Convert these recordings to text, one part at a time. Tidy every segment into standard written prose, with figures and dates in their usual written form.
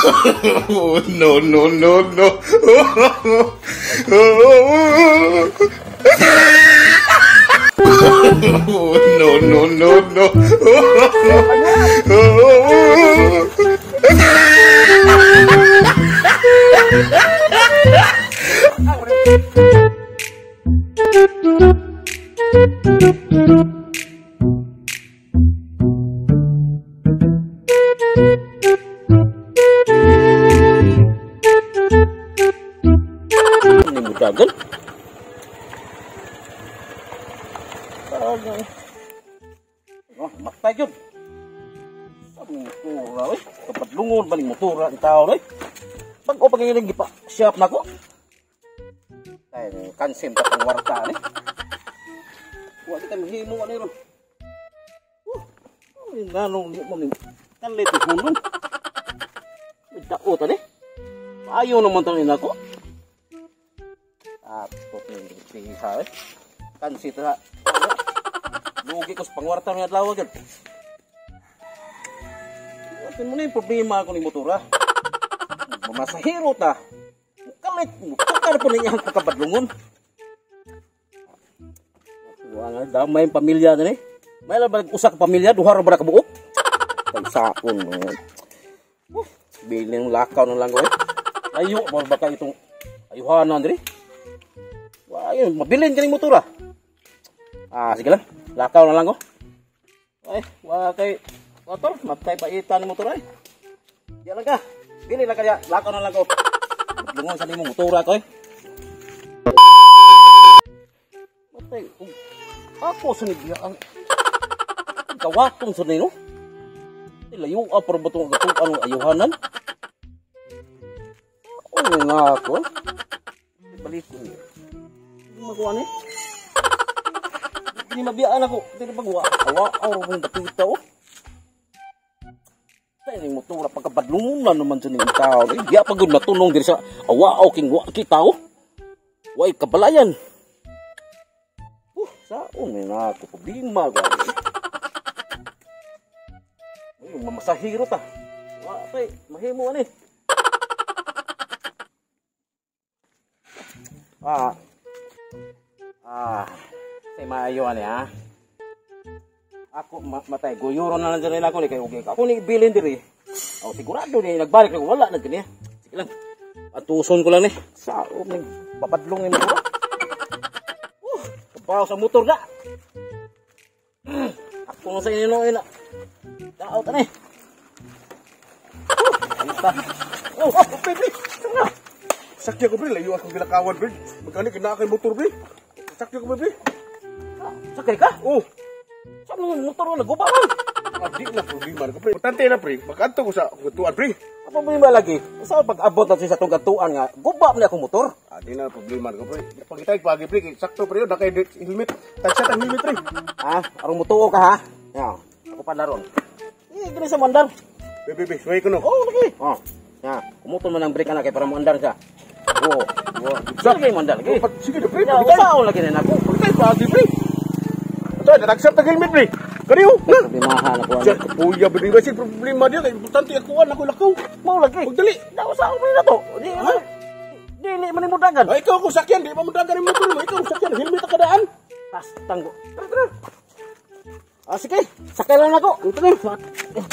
Oh, no, no, no, no. Oh, no, no, no, no. Ini mudagan. Oh, matay yun. Ang motora, eh. Kapadlungon ba ng motora ang tao, eh. Pag-o pag-iling gipa, shop na ko. Ay, kansim ka pang warta, eh. Huwag kita mahimo, ano yun. Oh, nanong, di mo, kanlit, hunong. May daot, eh. Ayaw naman tayo na ko. Atot ni piha, eh. Kansi ta. Lugi ko sa pangwarta ng adlaw agad. Atin mo na yung problema ako ni motora. Mamasahiro ta. Mukalit, mutukar po niya ang kakabadlungon. Wala nga, damay yung pamilya na eh. May lang ba usa ka pamilya, duha ra ba kabuok? Pagsaon mo. Bilin ng lakaw ng langgo eh. Ayo, mo ba ka itong ayuhanan diri? Wah, yun, mabilin ka ng motora. Ah, sige lang. Lakaw na lang ko. Ay, wala kay motor. Matay pa itan ng motor ay. Diyan lang ka. Bili lang kaya. Lakaw na lang ko. Lungon sa nimong motora ko eh. Matay. Ako sa nigya ang kawatong sa nino. Layo pa ba itong anong ayuhanan? Oo nga ako. Balik ko niya. Hindi makuha ni. Hindi mabiyaan ako. Hindi na pagwa. Awa, awa kong dapita oh. Tayo yung motora. Pagkabadlungan naman sa niyong tao. Eh, di pa gud natunong diri sa awa, aw, king wa kita oh. Way, kabalayan. Saon may na ako. Problema ko. Ay, mamasahiro ta. Wa, tay, mahimo ani. Ah. Ah. Say maayo ani ha. Ako matay guyuro na lang diri ako ni kay okay ka. Ako ni ibilin diri. Oh, sigurado ni nagbalik na wala na gani. Sige lang. Atuson ko lang ni. Sao ning papadlong ni motor. Kabaw sa motor na. Ako na sa inyo ina. Daot ani. Oh, pre, pre. Sakya ko pre, layo akong gilakawan pre. Magkani kinaa kay motor pre. Sakya ko pre. Sakay ka? Oh. Sa mga motor na naguba man. Ah, di na problema ko pre. Importante na pre, magadto ko sa katuan pre. Ang problema lagi, sa pag-abot natin sa itong katuan nga, guba man akong motor. Ah, di na problema ko pre. Pagitay pagi pre, sakto pre, na kay helmet. Tagsa tang helmet pre. Ha? Arong motuo ka ha? Ya, ako pa laron. Eh, gini sa mandar. Be, be, be, suway ko no. Oh, lagi. Oh. Ya, kumuton man ang brake ana kay para moandar ka. Oh, oh. Sige mandar lagi. Sige pre, pagitay. Sao lagi na ako. Pagitay pagi pre. Ito, natagsa tang helmet pre. Kaniyo? Problemahan ako. Siya, kapuya ba di ba? Siya, problema diya. Importante ako, ako lakaw. Mau lagi. Magdali. Nausa ako na to. Di, ha? Dili man mo dagan. Ay, ikaw ako sakyan. Di ba mo dagan yung motor mo? Ikaw sakyan. Helmet ka daan. Tas, tanggo. Tara, tara. Ah, sige. Sakay lang ako. Ito na.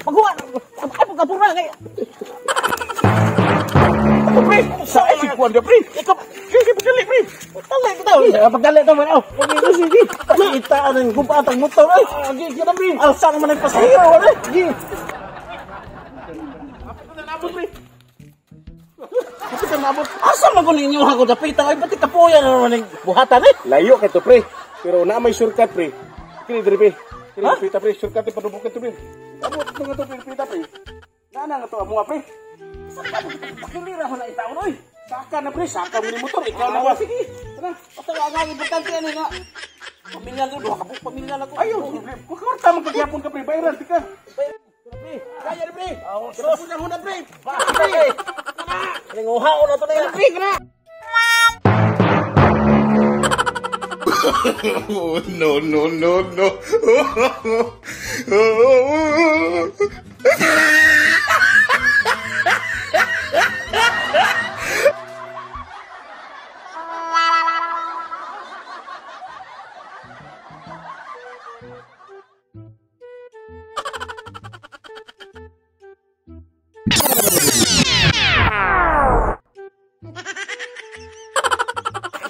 Paghuwa. Ay, pagkapura. Ako, pre. Sa ay, sikuan ka, pre. Ikaw. Sige, pagdali, pre. Pagdali kita. Pagdali ito man. Oh, sige. Pakita ang gubat ang motor. Ay, sige na, pre. Alsa naman ang pasahero. Sige. Apit na nabot, pre. Apit na nabot. Asa man ko ninyo ako dapita? Ay, pati kapuya na naman ang buhatan, eh. Layo ka to, pre. Pero na may shortcut, pre. Kini, pre. Kini, pita, pre. Shortcut, padubok ka to, pre. Abot nga to, pre. Pita, pre. Nana nga to, amo nga, pre. Pakilira mo na itaon, oy. Saka na, pre. Saka mo ni motor. Ikaw na ba? Sige. Tara. Basta nga, importante yan, eh, nga. Pamilya ko, duha ka buok pamilya na ko. Ayaw, kung kwarta mo pagyapon ka, pre. Bayran, tika. Pre. Kaya na, pre. Oh, sus. Kaya na, pre. Basta, pre. Kalinguhaon na to na yan. Pre, kana. Oh, no, no, no, no.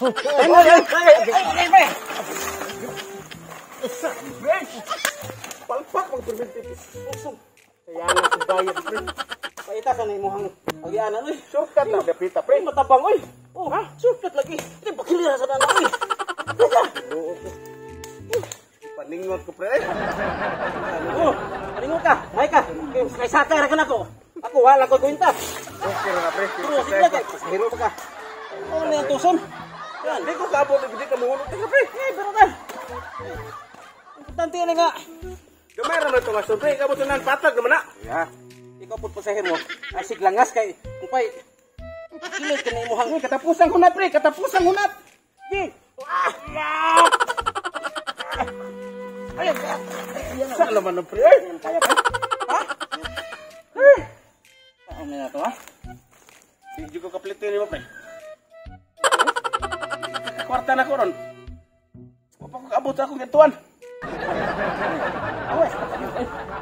Ay, ay, ay. Pre! Palpak mag preventive. Usong. Kaya nga sa bayad, pre. Paita sa na imuhang agianan oy. Shortcut na dapita, pre. Pre, matabang oy. Oh, ha? Shortcut lagi. Di bakilira sa nana oy. Paningot ko, pre. Oh, paningot ka. May ka. Kay sakay ra ka nako. Ako wala ko kwenta. Okay ra, pre. Pero sige lang kay pasahero pa ka. Oh, na tuson. Yan, di ko kaabot, di ka muhulog ka, pre. Eh, pero kan. Importante yan nga. Gamay ra man ito nga, pre. Ikaw mo patag naman na. Ya. Ikaw pud pasahero mo. Ay siglangas kay umpay. Kilid ka na imuhang. Uy, katapusan hunat, pre. Katapusan hunat. Gi. Ah! Ay, Saan naman na, pre? Ay, kaya pa. Ha? Ano na to, ha? Hindi ko kaplitin mo, pre. Kwarta na ko ron. Wapa ko kaabot sa akong gantuan. Awas.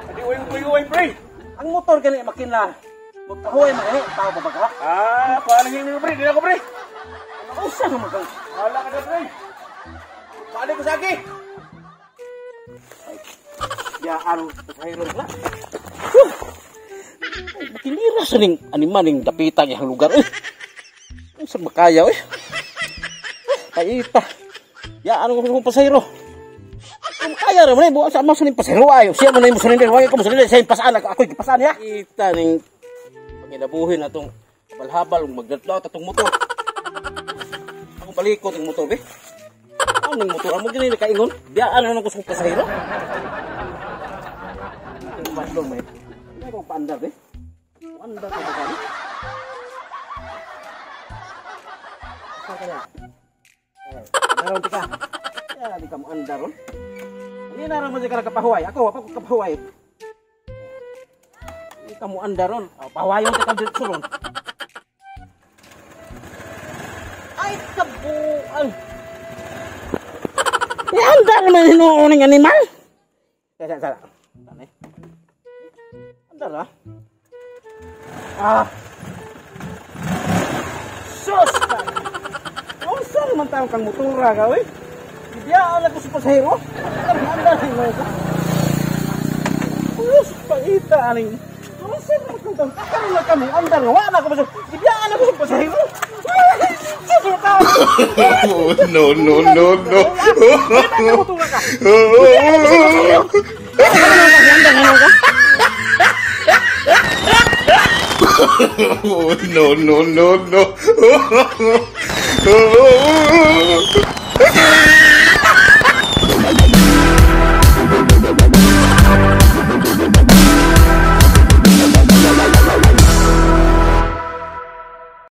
Adi, uy, uy, uy, pre. Ang motor gani makina. Magpahuway man eh, tao ba ka? Ah, paalingin mo, pre. Di na ko, pre. Ano usa naman kang? Wala ka na, pre. Paano ko sa akin? Ya aro pasahero na. Makinira sa ning animan ning dapita iyang lugar eh. Unsa makaya eh. Paita. Ya ano ko pasahero. Kung kaya ra man eh, buwan sa amo sa ning pasahero ayo. Siya man mo surrender, wag ko mo surrender sa pasaan ako, ako'y gipasaan ya. Ita ning panginabuhi na tong habal-habal ug magdadlaw atong motor. Ako balikot ang motor be. Ano ning motor amo gini nakaingon? Biyaan na ko sa pasahero. Ang bandong may. Hindi ko paandar be. Paandar ka ba kani? Asa ka na? Eh, naroon ka. Ya, di ka mo andar ron. Hindi na ron mo ka nakapahuway. Ako, ako kapahuway. Hindi ka mo andar ron. Oh, pahuwayon ka dito ron. Ay, kabuan. Andar naman hinuuning animal. Sala, sala. Tama eh. Andar ah. Ah. Sus! Unsa naman taong kang motora ka, oy? Biyaan ako sa pasahero. Andar mo ka. Sus, pangita aning. Unsa naman kang taong karon na kami andar wa na ko pasahero. Biyaan ako sa pasahero. Sus, tao. Oh, no, no, no, no. Motora ka. Oh, no, no, no, no.